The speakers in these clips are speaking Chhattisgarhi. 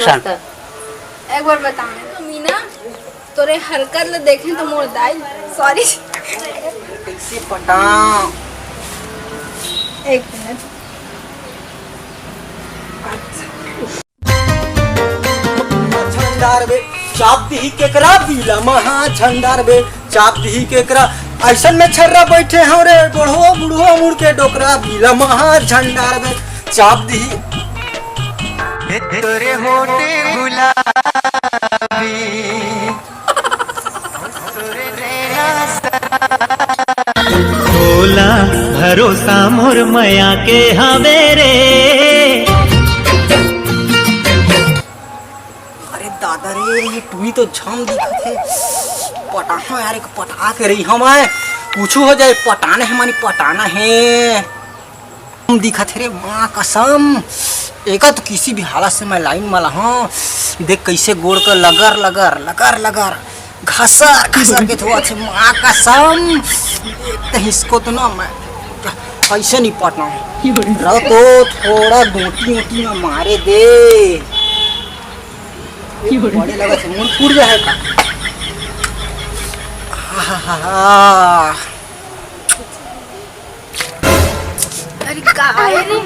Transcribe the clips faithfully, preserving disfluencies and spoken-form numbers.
एक बार बताना तो मीना, तोरे हरकत ल देखे तो मोर दाई, सॉरी। कैसे पटा? एक मिनट। झंडार बे, चाप दिही केकरा बीला महा झंडार बे, चाप दिही केकरा। ऐसन में छर्रा बैठे हो रे, बढ़ो बुढ़ो मुड़ के डोकरा बीला महा झंडार बे, चाप दिही। तोरे होटे गुलाबी, तोरे नैना शराबी। भोला भरोसा मोर मया के हवे रे। अरे दादा रे, ये टुरी तो झम दिखत हे। पटाहा यार, एक पटा के रही हम आए। कुछ हो जाए, पटाना हे मानी पटाना हे। हम दिखत हे रे, माँ कसम। एका तो किसी भी हालत से मैं लाइन में ला, हाँ। देख कैसे गोड़ का लगर, लगर, लगर, लगर। घसर, घसर के धोवत हे, माँ कसम। एक तो इसको तो ना मैं ऐसे नहीं पटना हूँ। रहो तो थोड़ा गोटी, गोटी में मारे दे। बड़े लगा से मुड़ फूट जाए का। आहाहाहा। अरे का आए रे?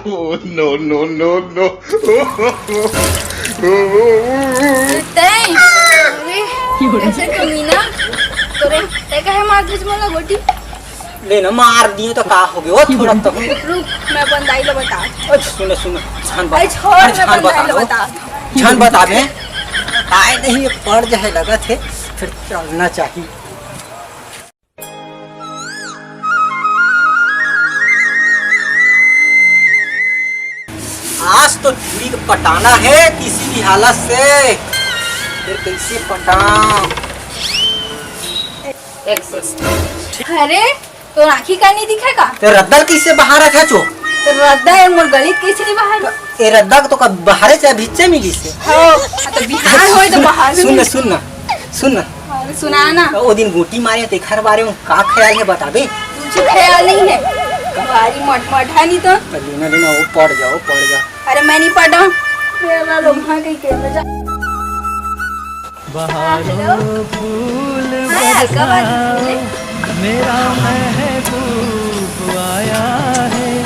Oh, no, no, no, no। तैं? अरे, ऐसे तो मीना, तोरे, तैं काहे मार दे मोला गोटी? ले ना, मार दिए तो का हो गया? ओ, थोड़ा तो हम रुक, मैं अपन दाई ला बता। अच्छा, सुन, सुन, झन बता। अरे, छोड़, अरे, मैं अपन दाई ला बता। झन बता बे। आए नहीं, ये पड़ जाए लगत हे, फिर चलना चाहिए। आज तो टुरी के पटाना हे किसी भी हालत से। फिर कैसे पटा? अरे, तोर आँखी का नहीं दिखे का? तो रद्दा कैसे बाहर रखा छो? तो रद्दा ए मोर गली कैसे नहीं बाहर? ए रद्दा तो का बाहरे से भीतरे मिली से। हो, हाँ, तो बिहार होए तो बाहर में सुन ना, मिली। सुन ना, सुन ना। अरे सुना ना। ओ दिन गोटी मारे तेखर बारे में का ख्याल हे बताबे? कुछ ख्याल नहीं हे। भारी मटमट है नहीं तो। तो लेना, लेना, वो पड़ जाओ, पड़ जाओ। अरे मैं नहीं पढ़ा। मेरा लोग हाँ कहीं के बजा। हाँ, हेलो। हाँ, कब आ रही है?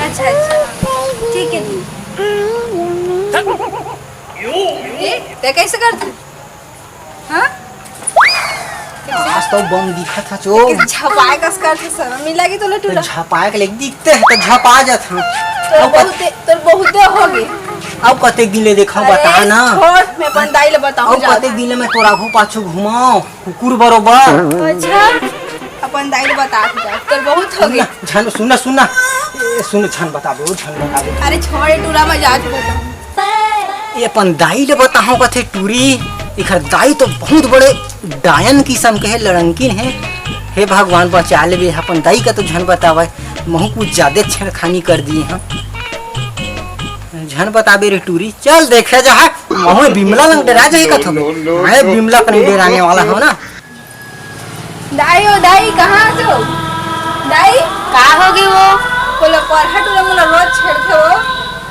अच्छा, अच्छा। ठीक है, ठीक। ए, ते कैसे करते? हाँ? आज तो बम दिखत हे चो। झपाए कस करथे, शरम नहीं लगे तोला टूरा? झपाए के ले दिखते हे तो झपा जात हे। तोर बहुते, तोर बहुते हो गे। अब कतेक दिन ले देखा, अरे, बता ना। छोड़, मैं अपन दाई ले बताऊँ अब जात। कतेक दिन ले मैं तोर आगू पाछू घुमाओ, कुकुर बरोबर। अच्छा, अपन दाई ले बता के जा। तोर बहुत हो गे। सुन ना, झन, सुन ना, सुन ना। ए, सुन, झन बताबे, ओ झन बताबे। अरे छोड़, ए टूरा मैं जात बताऊँ। ये अपन दाई ले बताहूँ कथे टूरी, एखर दाई तो बहुत बड़े डायन किसम के हे, लड़ंकिन हे। हे भगवान बचा लेबे, अपन दाई का तो झन बतावे, महू कुछ ज्यादा छेड़खानी कर दिए हम। झन बताबे रे टूरी, चल देखे जा, महू बिमला लंग डरा जाही कथो। मैं बिमला कने डराने वाला हूँ ना। दाई, ओ दाई, कहाँ हस ओ? दाई? का हो गे वो? वो लपरहा टूरा मोला रोज छेड़थे वो।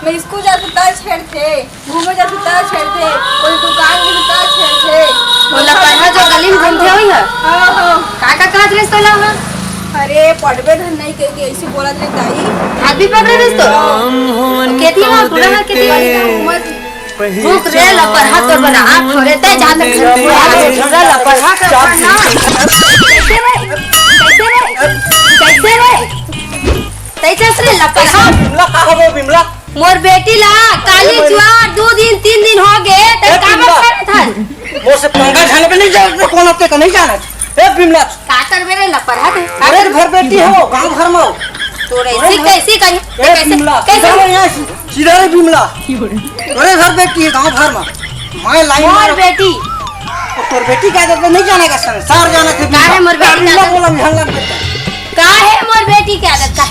मैं स्कूल जाथों त छेड़थे, घूमे जाथों त छेड़थे, कोई दुकान जाथों त छेड़थे। वो लपरहा जो गली में घूमथे वही हे? हाँ, हाँ। का, का कहत रहिस तोला वो? अरे, पढ़बे धन नहीं कहिके ऐसे बोलत रहे दाई। हाथ भी पकड़े रहिस तो? खेती मा टूरा हा खेती वाली का उमर रुक रे, लपरहा तोर बना हाथ छोड़े, ते जान दे। अरे, झगड़ा लपरहा कर ना। कैसे रे? कैसे रे? कैसे रे? तै चस रे लपरहा। बिमला, का होबे बिमला? मोर बेटी ला, काली अरे, जुआर दू दिन, तीन दिन हो गे, ते ए, का बिमला। बात करत हस? मोर से पंगा झन पे नहीं जान, कोन हत्ते का नहीं जाना। ए, बिमला। का करबे रे लपरहा तू? अरे, घर बेटी हो, गांव घर में। तोर ऐसी अरे, कैसी कही? ए, कैसे, बिमला, कैसे? सीधा रे यहाँ से, सीधा रे बिमला। अरे, घर बेटी है, गांव घर में। मैं लाइन मोर मारो। बेटी। ओ, तोर बेटी का आदत नहीं जाने का, संसार जाना थे का है बिमला। मोर बेटी का बिमला आदत? बोला, झन लग बेटा। का है मोर बेटी के आदत का?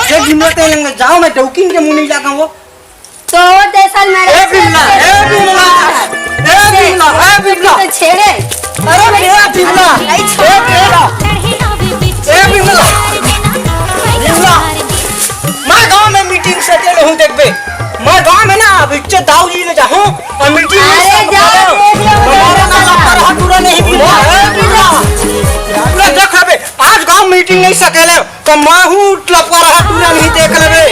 ये बिमला ते लंग जाओ, मैं डौकिन के मुंह नहीं जाता वो। तोर जैसा मेरा ए बिमला, ए बिमला, ए बिमला, ए बिमला। तो छेड़े। अरे ए बिमला, ए बिमला, ए बिमला। और मीटिंग नहीं अरे, जाओ, देख लो, तुम्हारा ना लफड़ा रहा, टूरा नहीं भी। अरे, टूरा। टूरा देख रहा बे, आज गांव मीटिंग नहीं सकेले, तो मैं हूँ लफड़ा रहा, टूरा नहीं देख ले बे।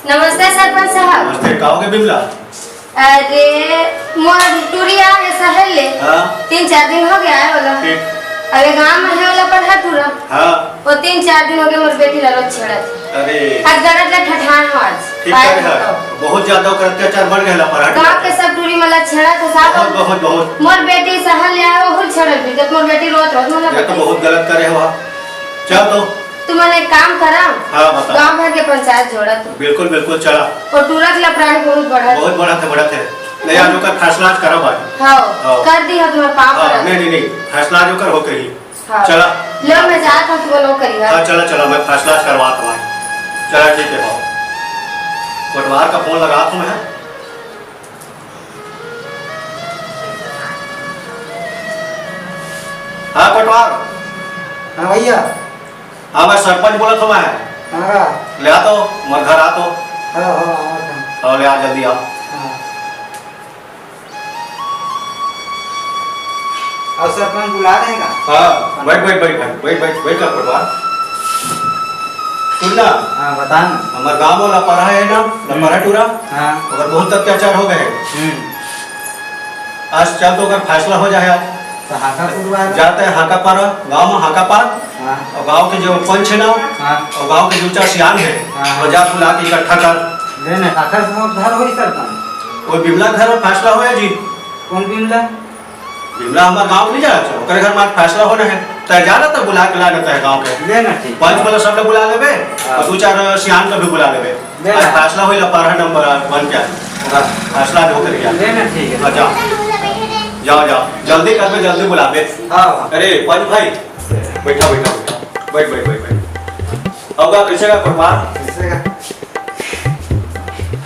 नमस्ते सरपंच साहब। नमस्ते, का होगे बिमला? अरे, मोर टूरी आगे शहर ले। हाँ। तीन चार दिन होगे आए वाला। ठीक। अबे गांव में है वाला पढ़ा टूरा। हाँ। वो तीन चार दिन होगे मोर बेटी ला रोज छेड़त हे। अरे। आज गरज ले ठठान हो आज। ठीक पाए करे हो है। तो। बहुत ज्यादा ओकर अत्याचार बढ़ गया ला पढ़ा गांव टूरा। के सब टूरी मला छेड़त हे साहब। बहुत, बहुत, बहुत। मोर बेटी शहर ले आए, वो छेड़त भी। जब मोर बेटी रोत रोत मला ये तो बेटी। बहुत गलत करे हो आप। चल तो। तुमन एक काम करा, हाँ, बता। गांव भर के पंचायत जोड़ा तू। बिल्कुल, बिल्कुल, चला। और टूरा के लफड़ा बहुत बड़ा है। बहुत बड़ा थे, बड़ा थे। नहीं, आज ओकर फैसला आज करब आज। हाँ, हाँ। कर दी है तुम्हारे पाँव हाँ, पड़ा। नहीं, नहीं, नहीं, फैसला आज ओकर होके ही। हाँ। चला। लो, मैं जात हूँ, तुम लोग करिए। हाँ, चला, चला, मैं फैसला आज करवात हूँ आज। चला, ठीक है, हाँ। कोटवार का फोन लगा था मैं। हाँ, कोटवार। हाँ, भैया। हाँ, मैं सरपंच बोलत हूँ मैं। हाँ। ले आ तो, मोर घर आ तो। हाँ, हाँ, हाँ, हाँ। हाँ, ले आ, जल्दी आ। हाँ। और सरपंच बुला रहे हैं का? हाँ, बैठ, बैठ, बैठ, बैठ, बैठ, बैठ, बैठ का कोटवार। सुन ना। हाँ, बता ना। हमार गाँव वाला पढ़ा है ना, ना हम्म। पढ़ा टूरा? हाँ। ओकर बहुत अत्याचार हो गए। हम्म। आज चल तो ओकर फैसला हो जाए आज। तो हाका पुरवा है। जाते हैं हाका पारा, गाँव में हाका पार। हाँ। और गाँव के जो पंच है ना, हाँ। और गाँव के दो चार सियान है, हाँ। वो जा बुला के इकट्ठा कर। नहीं, नहीं, हाका से उद्धार होई सरपंच। वो बिमला घर में फैसला होया जी। कौन बिमला? बिमला हमार गाँव के नहीं जाना चाहिए, ओकरे घर में आज फैसला होना है, तय जाना तो बुला के लाना तय गाँव के। ले ना, ठीक। पंच वाला सब के बुला लेबे, हाँ। और दो चार सियान का भी बुला लेबे। ले आज ना। फैसला होई ला पारा नंबर वन के। हाँ। फैसला भी होकर गया। ले ना, ठीक है। हाँ, जाओ। जाओ, जाओ। जल्दी कर बे, जल्दी बुलाबे। हाँ। अरे, पंच भाई, बैठा, बैठा, बैठा। बैठ, बैठ, बैठ, बैठ। अब का कैसे का परिवार? कैसे का?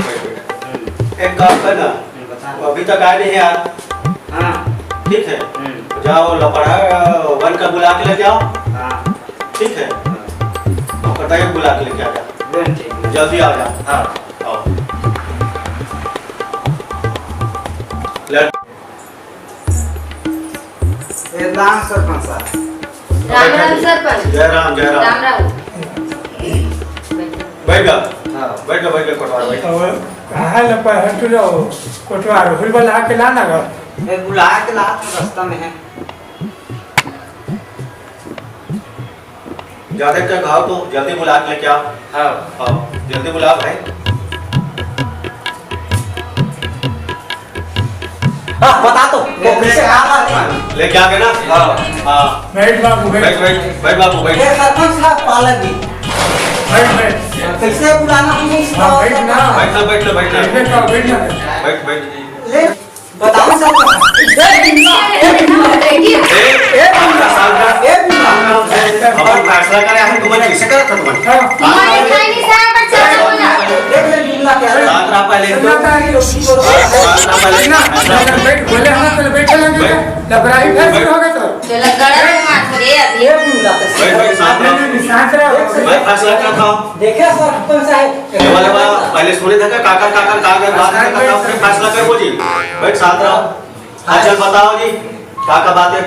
बैठ, बैठ। एक काम करना, हम्म, बता। वो अभी तक आए नहीं यार। हाँ। ठीक है। हम्म। जाओ, लपड़ा, वन का बुला के लेके आओ। हाँ। ठीक है। हाँ। और कटाई बुला के लेके आ जा। ले, ठीक है। जल्दी आ जा। हाँ। आओ। ले। ए, राम सरपंच साहब। राम राम सरपंच। जय राम, जय राम। राम राम। बैठ जा। हाँ। बैठ जा, बैठ जा, कोटवार, बैठ जा। और कहाँ लपा है तू लो? कोटवार, हुल बला के लाना गा। ए, बुला के ला, तो रास्ता में है। ज्यादा क्या कहा तो जल्दी बुला के लेके आ। हाँ। हाँ, जल्दी बुला भाई। हाँ, बता तो, वो कैसे कहा था? लेके आ गए ना? हाँ। हाँ। बैठ बाबू, बैठ। बैठ, बैठ, बैठ बाबू, बैठ। ये सरपंच साहब पालक जी। बैठ, बैठ। कैसे बुलाना हम इस हाँ, बैठ ना। बैठ ना, बैठ लो, बैठ ना। बैठ ना, बैठ ना। बैठ, बैठ। ले। बताओ सर। ए बिमला, ए बिमला, ए बिमला, ए बिमला। हमारा फैसला करे, हम तुम्हारे कैसे करत था तुम्हारे? हाँ। तुम्हारे खाई नहीं सारा बच्चा को बोला। देख ले बिमला क्या है। साथ रहा पहले। साथ रहा पहले। बैठ, बोले हम तो बैठे लगे। बैठ। लबराई फिर शुरू हो गए तो। चलो, गड़ा में मार रे अभी। ए बिमला। बैठ, बैठ, साथ रहा। नहीं, नहीं, साथ रहा। मैं फैसला करता हूँ। देखे सरपंच साहब। ये वाले बा, पहले सुने थे का, काकर, काकर, काकर, बात करता हूँ, फिर फैसला कर वो जी। बैठ, साथ रहो। हाँ, चल बताओ जी, का का बात है?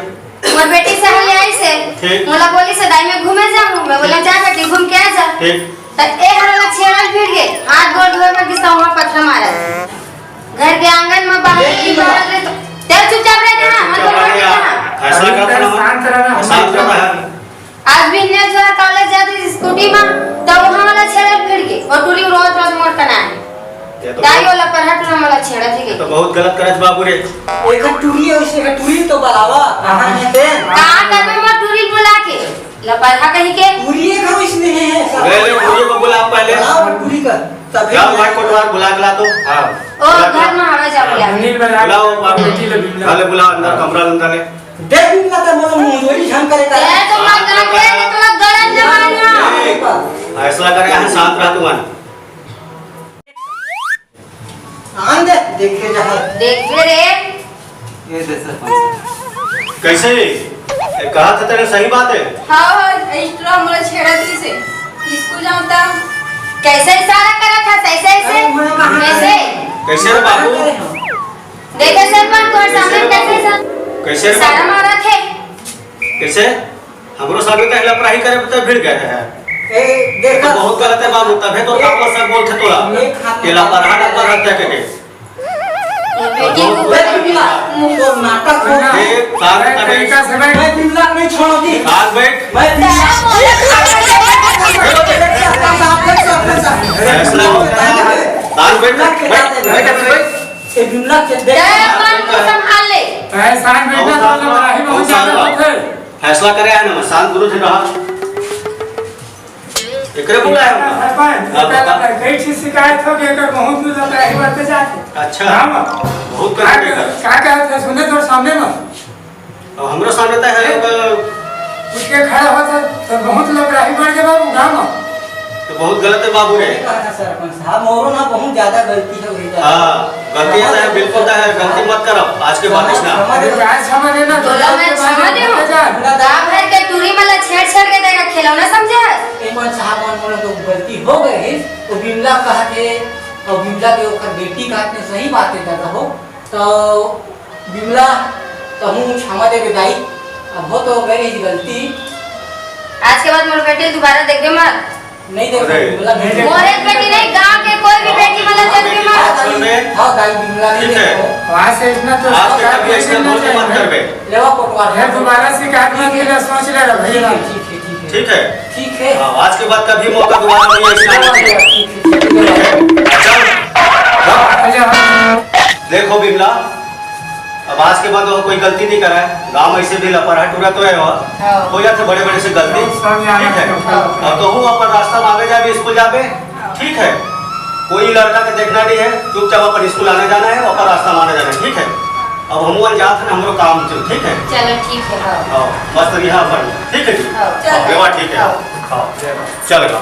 मोर बेटी सहल ले आई से, ठीक। मोला बोली से, "दाई, मैं घूमे जाऊँ।" मैं बोला, "जा बेटी, घूम के आ जा।" ठीक। त ए हर ला छेड़ल फिर गे, हाथ गोड़ धोए बर गिस त वहाँ पत्थर मारा। घर के आंगन में बाहर की बाहर ले तो, तेरा चुपचाप रह जा, हाँ, मन को चुपचाप रह जा। फैसला कर रहा हूँ। शांत रहना, शांत रहना है। आज भी ने जो है कॉलेज जाती थी स्कूटी में, तो वहाँ वाला छेड़ल फिर गे, और टूरी रोज रोज मोर कना है। ये तो दाई बहुत वाला पढ़ा टूरा वाला छेड़ा थे ये तो बहुत गलत करत बाबू रे। एक टूरी है, उसे एक टूरी तो बुलावा, कहाँ है ते? कहाँ करबे मोर टूरी बुला के? लपरहा कहीं के। टूरी एक हम इसमें है, सब। ले, ले, टूरी को बुला पहले। बुलाओ टूरी का, तभी जाओ भाई कोटवार बुला के ला तो। हाँ। ओ, बुला के घर ला। में हवा जा बुला के। अनिल बना बुलाओ बाबू। बेटी ले भी बुला। पहले बुला अंदर कमरा अंदर ले। देख भी बुलाता, मतलब, मुंह जोरी झम करे का। ए, तो मत रख ले, तो गलत जवान है। फैसला करे, यहाँ शांत रह तू मन। आन दे, देखे जहाँ। देख ले रे। ये दे सरपंच। कैसे? ये कहा था तेरे सही बात है? हाँ, हाँ, इस तरह मोला छेड़ा दी से। स्कूल जाऊँ तब। कैसे इशारा करत हस? ऐसे, ऐसे? कैसे? कैसे रे बाबू? देखे सरपंच, तोर सामने कैसे इशारा मारत हे? कैसे? हमरो सामने तो लपराही करे, तो भिड़ गए रहे। ए, देखा। तो बहुत गलत है बाबू, तभे तो ए, काको सब बोलते तोला। ए, खा-, ये लपराहा, लपराहा क्या कहे? ए, बिमला, तो नाटक हो। ए, सारे अरे, तरीका से बैठ। मैं बिमला नहीं छोड़ूंगी। साथ बैठ। मैं बिमला। फैसला होता है। साथ बैठ, बैठ, बैठ, बैठ। ए, बिमला के देख। ए, मन को संभाल ले। ए, साथ बैठ, बहुत ज्यादा होते। फैसला करे है ना, शांत गुरु जी रहा। एकरे बुलाया हूँ। सरपंच, हाँ, बता। एक चीज शिकायत हो गई, एकर बहुत दूर लग रहा है, बढ़ते जाते। अच्छा। हाँ, बहुत का, करते कर। का कहत है, सुने तोर सामने में। अब हमरा सामने तो है, हाँ। तो उठ के खड़ा होत है, तो बहुत लग रहा है, बढ़ के बाबू, गाँव में। तो बहुत गलत है बाबू रे। सही कहा था सरपंच साहब, मोरो ना बहुत ज्यादा गलती है, वही का। हाँ। गलती है, बिल्कुल तो है, गलती मत करब, आज के बाद क्षमा, ना। क्षमा दे। अरे, आज क्षमा देना, तो बोला, आज मैं के बाद क्षमा दे हूँ। पूरा गांव भर के टूरी मन ला छेड़ छेड़ के देगा, खिलौना समझे हस? ए मन साहब, मन मोला तो गलती हो गए है, तो बिमला कहा के, और बिमला के ओकर बेटी कहा के सही बात है दादा हो, तो बिमला, तहूँ क्षमा देबे दाई, अब हो तो गए है गलती। आज के बाद मोर बेटी दोबारा देखबे मत। नहीं देखो, अरे। मतलब, नहीं देखो। मोरे बेटी नहीं, गांव के कोई भी बेटी वाला जब भी मार। सुन बे। हाँ, दाई बिमला नहीं ठीक है। देखो। वहाँ से इतना तो आज के कभी ऐसा गलती मत करबे। लेवा कोटवार। फिर दोबारा शिकायत मत मिले, सोच ले रहा भैया। ठीक है, ठीक है, ठीक है। ठीक है? ठीक है। हाँ, आज के बाद कभी मौका दोबारा नहीं ऐसा आना चाहिए। ठीक है, ठीक है। चल। अच्छा, हाँ। देखो बिमला, अब आज के बाद वो कोई गलती नहीं करा है। गांव में ऐसे भी लपरहा टूरा तो है, और हाँ। हो जाते बड़े बड़े से गलती। सब यहाँ ठीक है। सब। अब तो हूँ अपन रास्ता में आगे जाबे, स्कूल जाबे, ठीक है। कोई लड़का के देखना नहीं है, चुपचाप अपन स्कूल आने जाना है, अपन रास्ता में आने जाना है, ठीक है। अब हम वन जात है ना, हमरो काम चल, ठीक है। चलो ठीक है, हाँ। हाँ, बस तो यहाँ पर, ठीक है जी। हाँ। हाँ, व्यवहार ठीक है। हाँ। हाँ, चलेगा।